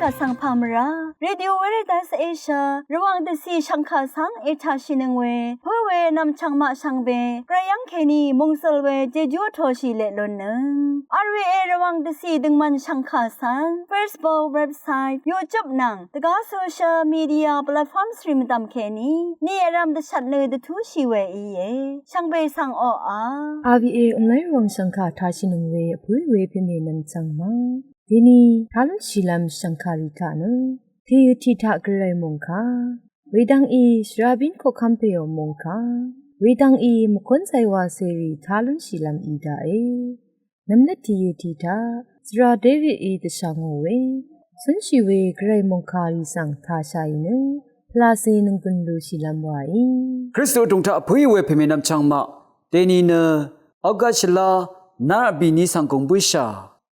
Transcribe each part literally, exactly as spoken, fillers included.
Vsvng pà mvrá Radio Veritas Asia Rvwàng dvcì shv̀ngkà svng ètàshìnøng we pǿ we nv̀mchv̀ng maq shvngbe gvray yv́ng kèní mòngsøl we jejú vtōshì leq lunnøng. R V A Rvwàng dvcì døngmvn shv̀ngkà svng Facebook, website, YouTube nvng dvgá social media platforms rì mvdv̀m kèní ni vrv̄m dvshvt nø dvtúshì we íe. Shvngbe svng oqà R V A online Rvwàng shv̀ngkà tashìnøng we vpǿì we pèmè nv̀mchv̀ng ma. Deni tá lúnshìlv́m shv̀ngkàrì taq nø tèø tiq taq gvray mòngkà wedvng í shvrabín koqkv́m pèò mòngkà wedvng í mvkún zaywa cèrì tá lúnshìlv́m í daqe. Nv̀mnøt tìyø tiq taq svra Davidí dvshà ngò we cúnshì we gvray mòngkàrì svng tàshàì nø pvlacè nònggùn lushìlv́m waí. Kristu vdùng taq vpǿì we pèmè nv̀mchv̀ng maq deni nø August shvlá nár vbìní svng gùng bǿshà.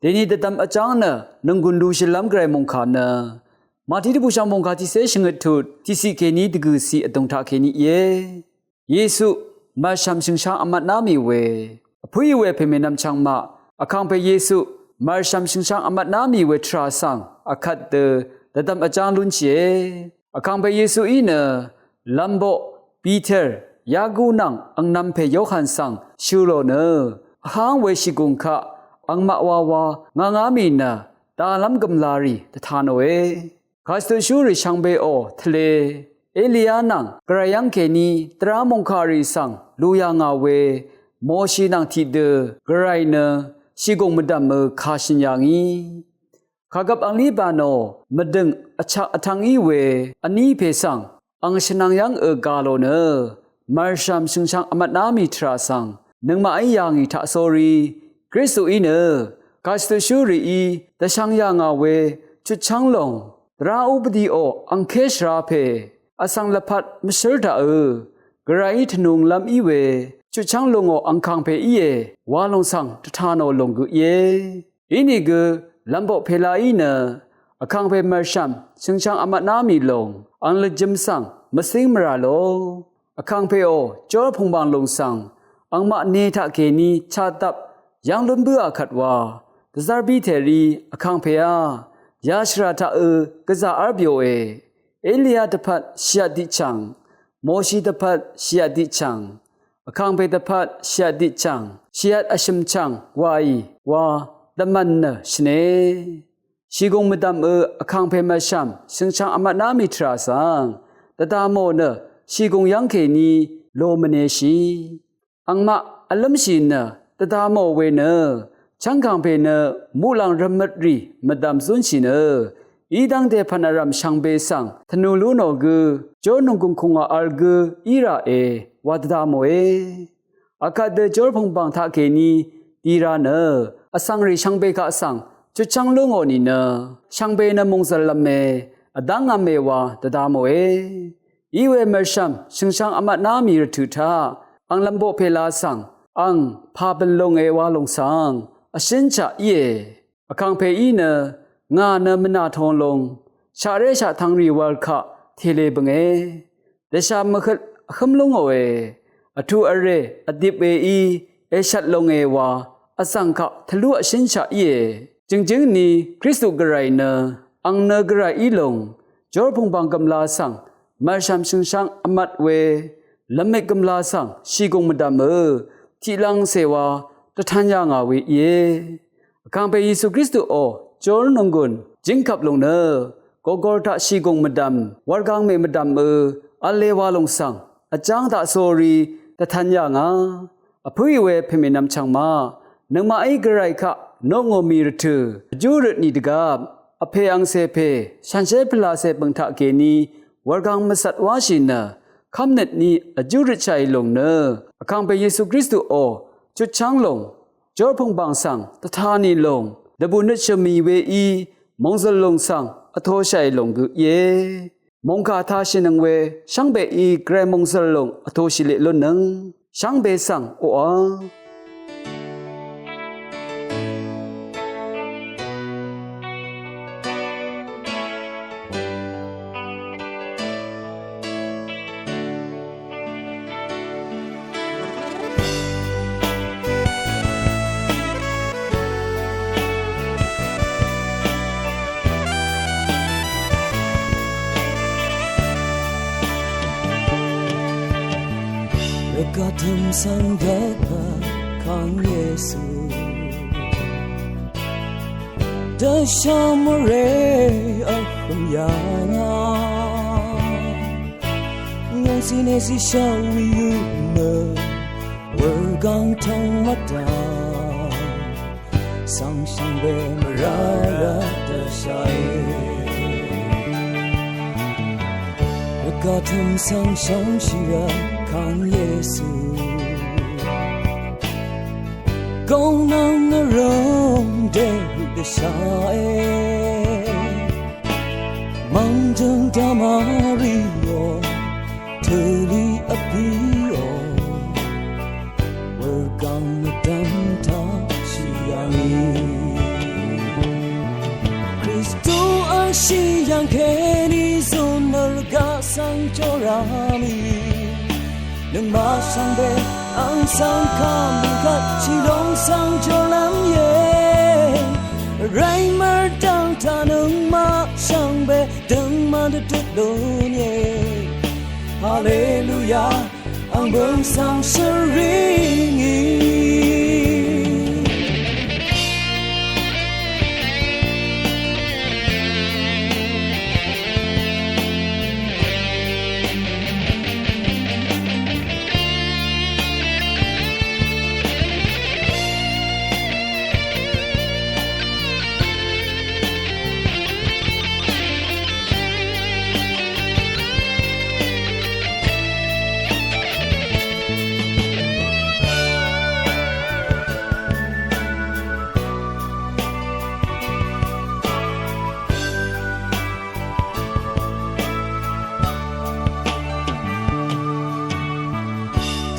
Deni dvdvm vjáng nø nònggùn lushìlv́m gvray mòngkà nø Màtí dvbùshv̀ng mòngkà tiqcé shvngøt tut tiqciq kèní dvgø̀ciq vdùng taq kèní íe. Yesu mv̀rshv̀m shø̀ngsháng vmvtná mì we vpǿì we pèmè nv̀mchv̀ng maq vkàngpè Yesu mv̀rshv̀m shø̀ngsháng vmvtná mì we tvrà svng vkvt dø dvdvm vjáng lúnshìe. Vkàngpè Yesuí nø lv̄mboq Piter, Yaku nvng angnv̄m pè Yohan svng shø̀ lò nø vháng we shìgùng kaq angmaq wawa ngvngá mì nø dalv́m gø̀mlarì dvtanòe. Kàshvtutshúrì shvngbeò tvle Eliya nvng gvray yv́ng kèní dvrá mòngkàrì svng lù yà ngà we Moshi nvng tiqdø gvray nø shìgùng mvdv̀mø kàshø̀n yà ngí. Kàgvp anglí bànò mvdø̀ng vchak vtvng í we vní pè svng ang shvnvng yv́ngø gà lò nø mv̀rshv̀m shø̀ngshvng vmvtná mì tvrà svng nøngmaqí yà ngì taqsórí Kristuí nø kàshvtutshúrìí dvshvng yà ngà we chutchv́ng lòng dvrá úbvdiò angké shvrapè vsvng lvpat mvshǿr daqø gvrayí tvnunglv́m í we chutchv́ng lungò angkàngpè íe wa lòng svng dvtanò lòng gø íe. Inìgø lv̄mboq pèlaí nø vkàngpè mv̀rshv̀m shø̀ngshvng vmvtná mì lòng ang lvjø̄m svng mvcíng mvrà lo. Vkàngpèò jórpùngbàng lùng svng angmaq ne taqkèní chaqdvp yv́ng lún bǿà kvt wa dvzv́r bítèrí vkàngpèá yashvrà taqø gvzà v́r byòe. Eliya dvpvt shìvt diqchv̀ng, Moshi dvpvt shìvt diqchv̀ng, vkàngpè dvpvt shìvt diqchv̀ng, shìvt vshø̀m chv̀ng waì wa dvmv̀n nø shvne. Shìgùng mvdv̀mø vkàngpè mv̀rshv̀m shø̀ngshvng vmvtná mì tvrà svng dvdamò nø shìgùng yv́ng kèní lò mvneshì. Angmaq vlǿmshì nø dvdamò we nø chv́ngkàngpè nø muqlàng rvmøtrì mvdv̀m zúnshì nø í dv́ngte pv̀n vrv̀m shvngbe svng tvnù lú nò gø jórnònggùng kùngwà vl gǿ í ràe wa dvdamòe. Akvt dø jórpùngbàng taqkèní dì ra nø vsvngrì shvngbe kaq svng chutchv́ng lú ngò nìnø shvngbe nø mòngzv̀llv̄me vdv́ngv̄me wa dvdamòe. Iwe mv̀rshv̀m shø̀ngshvng vmvtná mì rvtø̀ taq ang lv̄mboq pèla svng ang pà bø̀n longe wa lòng svng vshǿnshaq íe. Vkàngpèí nø ngà nø mvnà tong lung shaqré shaqtvngrì wv̄l kaq tèlè bønge. Dvshà mvhøt vhǿm lú ngòe. Vtuq vrè vdip weí èshvt longe wa vzv̀ng kaq tvlú vshǿnshaq íe. Jø̀ngjǿng ni Kristu gvray nø ang nø gvray í lùng jórpùngbàng gv̀mla svng mv̀rshv̀m shø̀ngshvng vmvt we lvmik gv̀mla svng shìgùng mvdv̀mø tiqlv̄ngcè wa dvtan yà ngà we íe. Vkàngpè Yesu Kristuò jórnònggùn jingkvp lùng nø gogor taq shìgùng mvdv̀m wurgang mè mvdv̀mø v̄le wa lùng svng vjáng taqsórí dvtan yà ngà. Vpǿì we pèmè nvmchv̀ng ma nøngmaqí gvray kaq noqngò mì rvtø̀ vjú røt ni dvgvp vpè angcè pè shànshér pvlacè bø̀ng taqkèní wurgang mvcvt wáshì nø kv́mnøt ni vjú røtshàì lùng nø Vkàngpè Yesu Kristuò chutchv́ng lùng jórpùngbàng svng dvta nì lùng dvbù nøt shø̀mì weí mòngzø̀l lùng svng vtoshàì lùng gø íe. Mòngkà tashìnøng we shvngbeí gvray mòngzø̀l lùng vtoshì leq lúnnøng shvngbe svng oqà Gvtø̀m svng dvpvt kang Yesu dvshà mvrè vhø̀m yà ngà. Ngòngcì nècì shvwi yù nø wurgvng tòng mvdv̀m svng shvngbe mvrà rvt dvshàe. Rvgaq tø̀m svng shvngshì rvt kang Yesu gø nvng nvrø̀m dèhøq dvshàe. Mvngjøng dvmvri ò tø̀lì vpì ò wurgvng mvdv̀m taq shì yà ngì. Kristu ang shì yv̀ng kèní zùn nø rvgaq svng jòrà mì. Nøngmaq shvngbe ang svng kà mì kvt shìlòng svng jòrlv́m íe. Vrayí mvrdv̀ng taq nøngmaq shvngbe døngman dvdut lún íe. Haleluya. Ang bø̀ng svng shvrì ngì.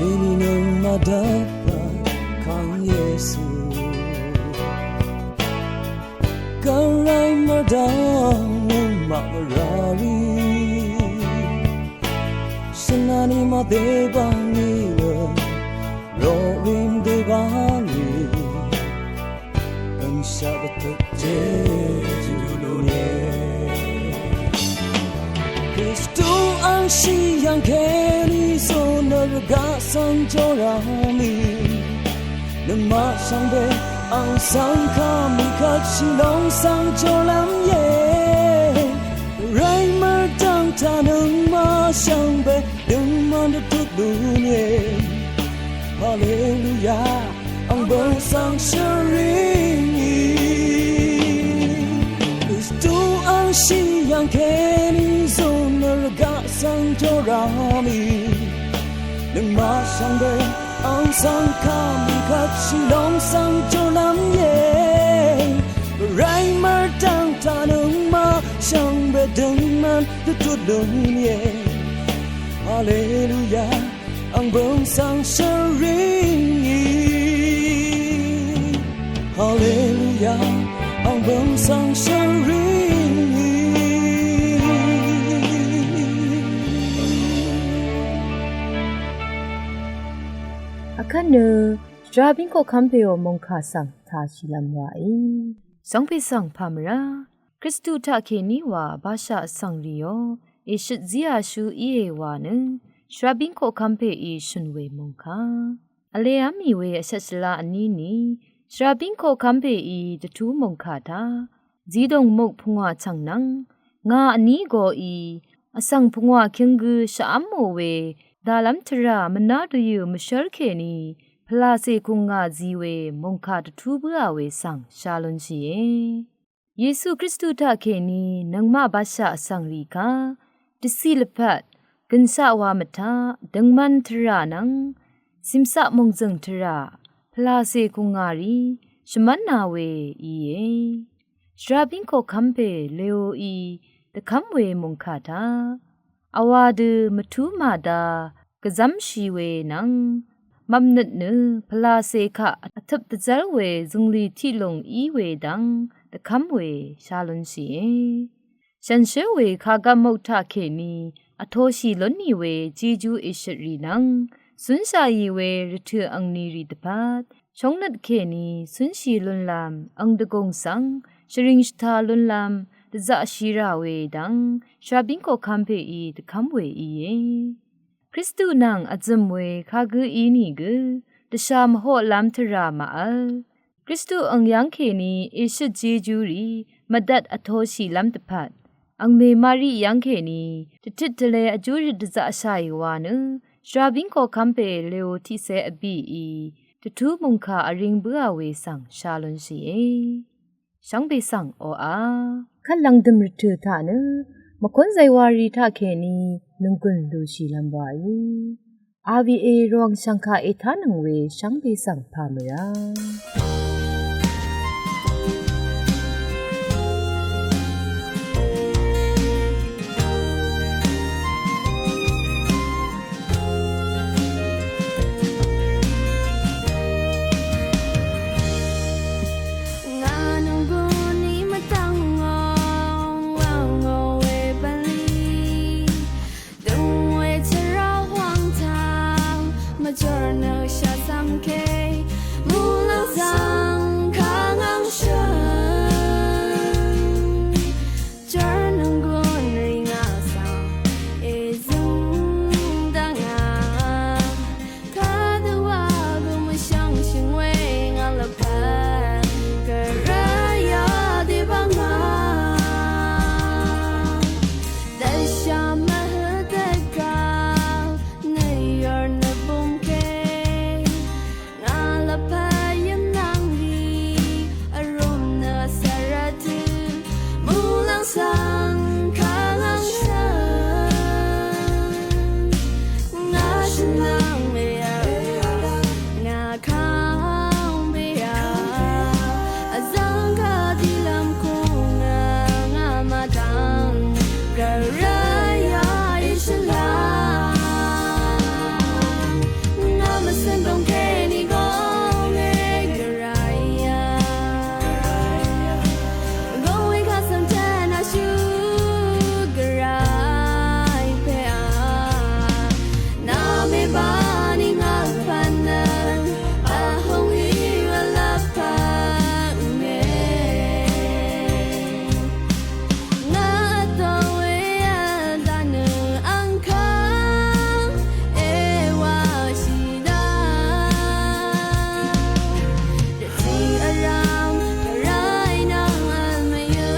Dèní nøngmaq dvpvt kang Yesu gvray mvdv̀ng nøngmaq mvrà rì. Shvnani mvdè bv̀ng nì nø roqrìm dè bv̀ng nì nøngshaq dvtut jejú lún íe. Kristu ang shì yv̀ng kèní zùn nø rvgaq svng jòrà mì. Nøngmaq shvngbe ang svng kà mì kvt shìlòng svng jòrlv́m íe. Vrayí mvrdv̀ng taq nøngmaq shvngbe døngman dvdut lún íe. Haleluya. Ang bø̀ng svng shvrì ngì. Kristu ang shì yv̀ng kèní zùn nø rvgaq svng jòrà mì. Nøngmaq shvngbe ang svng kà mì kvt shìlòng svng jòrlv́m íe. Vrayí mvrdv̀ng taq nøngmaq shvngbe døngman dvdut lún íe. Haleluya. Ang bø̀ng svng shvrì ngì. Haleluya. Ang bø̀ng svng shvrì ngì. Vkvt nø shvrabíng koqkv́m pè ò mòngkà svng tashìlv́m wàí. Shvngpè svng pà mvrá Kristu taqkèní wa bashaq vsvng rìò èshøt zíāshú íe wa nø shvrabíng koqkv́m pèí shø̀n we mòngkà. Vlev́m mì we vshvt shvla vní ni shvrabíng koqkv́m pèí dvtú mòngkà taq zidòng muk pungwà chv̀ng nvng ngà vní goí vsvng pungwà king gø shvv́mò we dàlv́m tvrà mvná dvyø̀ mvshv́r kèní pvlàcè kùngà zi we mòngkà dvtú bǿà we svng sha lúnshìe. Yesu Kristu taqkèní nøngmaq bashaq vsvng rì kaq dvciq lvpat gø̀nshaq wa mvtaq døngman tvrà nvng cìmcaq mòngzø̀ng tvrà pvlàcè kùngà rì shvmv́nā we íe. Shvrabíng koqkv́m pè leoí dvkv́m we mòngkà taq vwā dø mvtú màda gvzv́mshì we nvng mvpnøt nø pvlàcè kaq vtøp dvzv́r we zø̀nglì tiqlùng í we dvng dvkv́m we sha lúnshìe. Shànshér we kagvp muk taqkèní vtoshì lún nì we jejú èshøt rì nvng cúnshàì we rvtø̀ angni rì dvpvt shóngnøt kèní cúnshì lúnlv́m ang dvgùng svng shvring shvta lúnlv́m dvzaqshì rà we dvng shvrabíng koqkv́m pèí dvkv́m we íe. Kristu nvng vzø̀m we kagǿ í nìgø dvshà mvhoqlv́m tvrà màvl. Kristu àng yv́ng kèní èshøt jejúrì mvdvt vtoshìlv́m dvpvt, angmè Mari yv́ng kèní dvtøt tvle vjúrøt dvzaqshàì wa nø shvrabíng koqkv́m pè Leo tiqcé vbìí dvtú mòngkà vring bǿà we svng sha lúnshìe. Shvngbe svng oqà kvt lv̀ngdø̀m rvtø̀ taq nø mvkún zaywari taqkèní nònggùn lùshìlv́m waí. R V A Rvwàng shv̀ngkà ètánøng we shvngbe svng pà mø̀rá. Ngà nònggùn í mvdv̀ng ngò, wà ngò we bv̀nlì. Dø̀ng we tvrà hwàng taq, mvjòr nø shà svng ke, muqlàng svng kà ngv̀ng shø̀n. Jor nònggùn rì ngà svng èzø̀ng dvngà. Kadø wa gø mvshvngshø̀ng we ngà lvpat gvray yadø bvngà. Dvshà mvhø dvgà nø yor nø bumke. Ngà lvpat yv̀mnvng rì vrūm nø svra tø muqlàng svng kà ngv̀ng shø̀n. Ngà shvnvng mèá, ngà kang bèá. Vzv̀ng kà dìlv́m kùngà ngà mvdv̀ng gvray yà í shvlá. Ngà mvsø̀n dòng kèní gø ngè gvray yà. Gø we kà svng tvn ashú gvray pè á. Nà mèbá nì ngà lvpat nø vhùng í wa lvpat ngè. Ngà dø we vl dvnø angkvng èwà shì daq. Dvtí vrvm gvray nvng vl mvyǿ.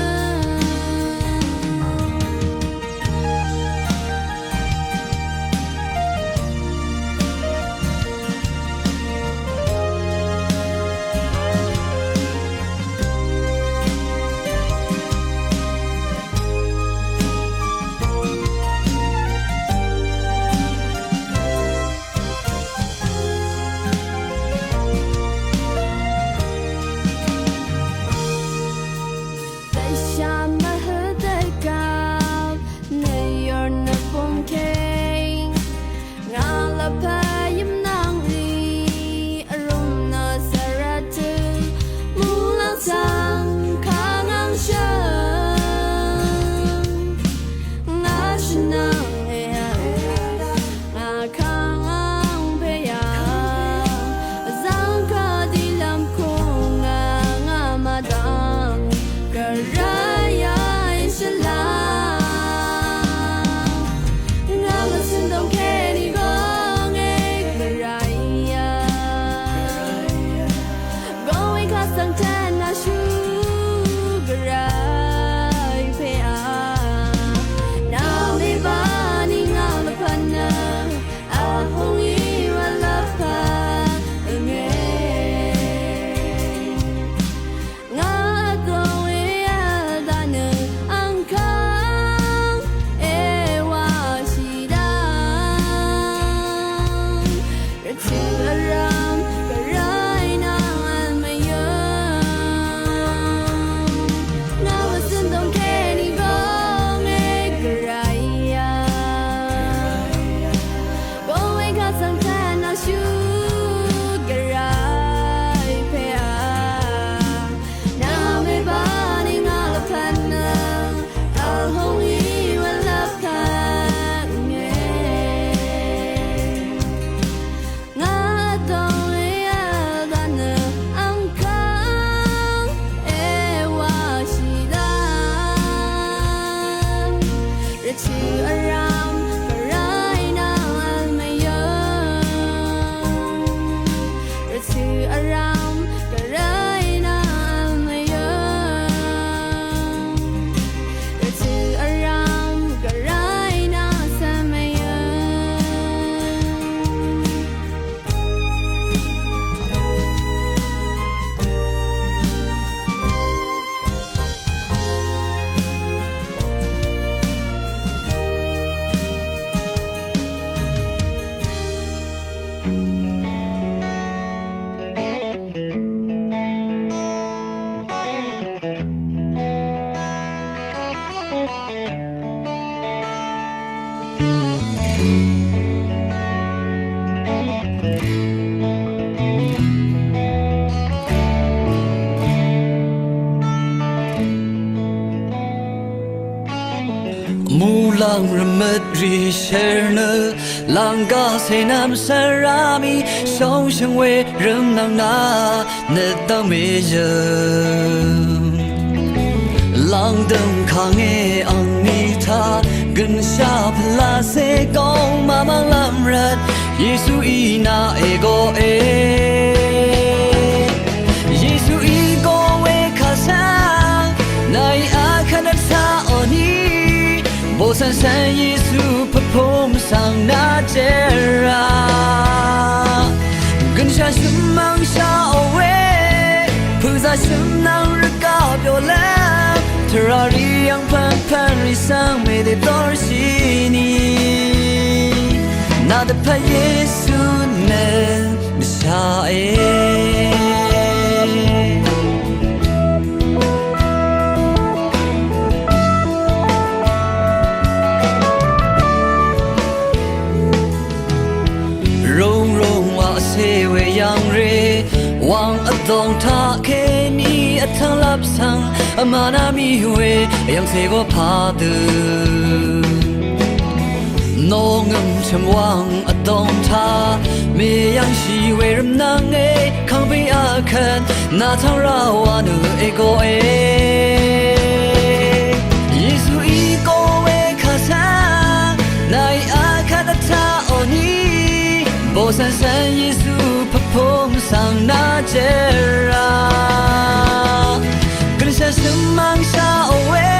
Dvshà mvhø dvgà nø yor nø bumke. Ngà lvpat yv̀mnvng rì vrūm nø svra tø muqlàng svng kà ngv̀ng shø̀n. Ngà shvnvng èá, ngà kang bèá. Vzv̀ng kà dìlv́m kùngà ngà mvdv̀ng gvray yà í shvlá. Ngà mvsø̀n dòng kèní gø ngè gvray yà. Gø we kà svng tvn ashú gvray pè á. Nà mèbá nì ngà lvpat nø vhùng í wa lvpat ngè. Ngà dø we vl dvnø angkvng èwà shì daq. Rvtø̀ vrvm gvray nvng vl mvyǿ. Ngà mvsø̀n dòng kèní gø ngè gvray yà. Gø we kà svng tvn ashú gvray pè á. Nà mèbá nì ngà lvpat nø vhùng í wa lvpat ngè. Ngà dø we vl dvnø angkvng èwà shì daq. Rvtø̀ vrvm gvray nvng vl Mulang rvmøt rì shvr nø lv̀ngà cè nvm svra mì shóngshø̀ng we rvmnvng nà nø dv́ngmè yø̀ng. Lv̀ngdø̀ng kàngé angní taq gø̀nshà pvlacè góng màmv́nglv́m rvt Yesuí nà ègoqe. Yesuí gowe kàcá nàí akvt vtaqò ní bòcv̀ncv̀n Yesu pvpung svng nà jera gø̀nshà shø̀m mv̀ngshaqò we pø̀zà shø̀m nvng rvgaq byolv́m tvrà rì yv̀ng pv̀npv̀n rì svng mèdèdór shì nì nà dvpvt Yesu nø dvshaqe. Rung rung waqcè we yv̀ngré wvng vdòng taq kèní vtv́nglap svng vmvnvmì we yv̀ngcè gø padø nòngø̀m chø̀m wvng vdòng taq mèyv̀ngshì we rvmnvnge kàngpè akvt nà tv́ng rá wa nø ègoqe. Yesuí gowe kàcá nàí akvt vtaqò ní bòcv̀ncv̀n Yesu pvpung svng nà jera gø̀nshà shø̀m mv̀ngshaqò we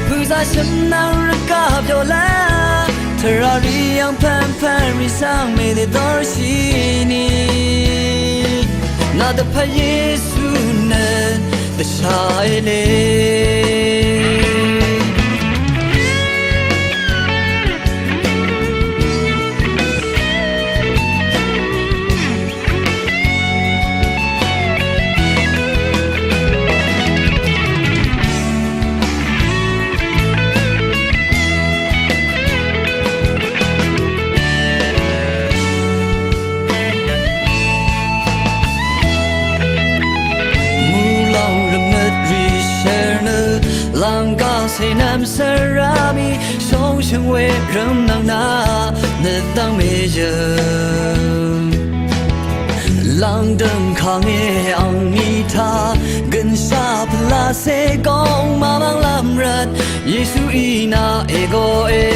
pø̀zà shø̀m nvng rvgaq byolv́m tvrà rì yv̀ng pv̀npv̀n rì svng mèdèdór shì nì nà dvpvt Yesu nø dvshaqe le. Mulang rvmøt rì shvr nø lv̀ngà cè nvm svra mì shóngshø̀ng we rvmnvng nà nø dv́ngmè yø̀ng. Lv̀ngdø̀ng kàngé angní taq gø̀nshà pvlacè góng màmv́nglv́m rvt Yesuí nà ègoqe.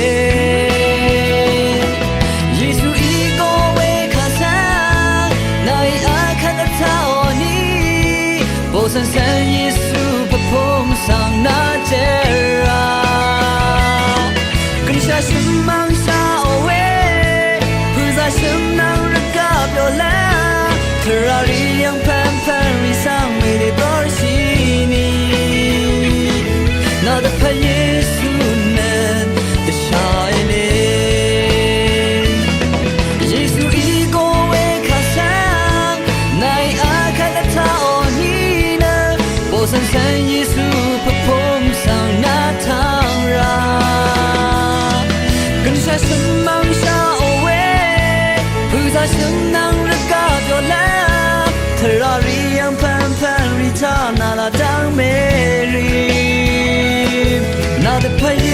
Yesuí gowe kàcá nàí akvt vtaqò ní bòcv̀ncv̀n Yesu pvpung svng nà jera gø̀nshà shø̀m mv̀ngshaqò we pø̀zà shø̀m nvng rvgaq byolv́m tvrà rì yv̀ng pv̀npv̀n rì svng mèdèdór shì nì nà dvpvt Yesu nø dvshaqe le. Yesuí gowe kàcá nàí akvt vtaqò ní nø bòcv̀ncv̀n Yesu pvpung svng nà tv́ng rá gø̀nshà shø̀m mv̀ngshaqò we pø̀zà shø̀m nvng rvgaq byolv́m tvrà rì yv̀ng pv̀npv̀n rì taq nà laq dv́ngmè rì nà dvpvt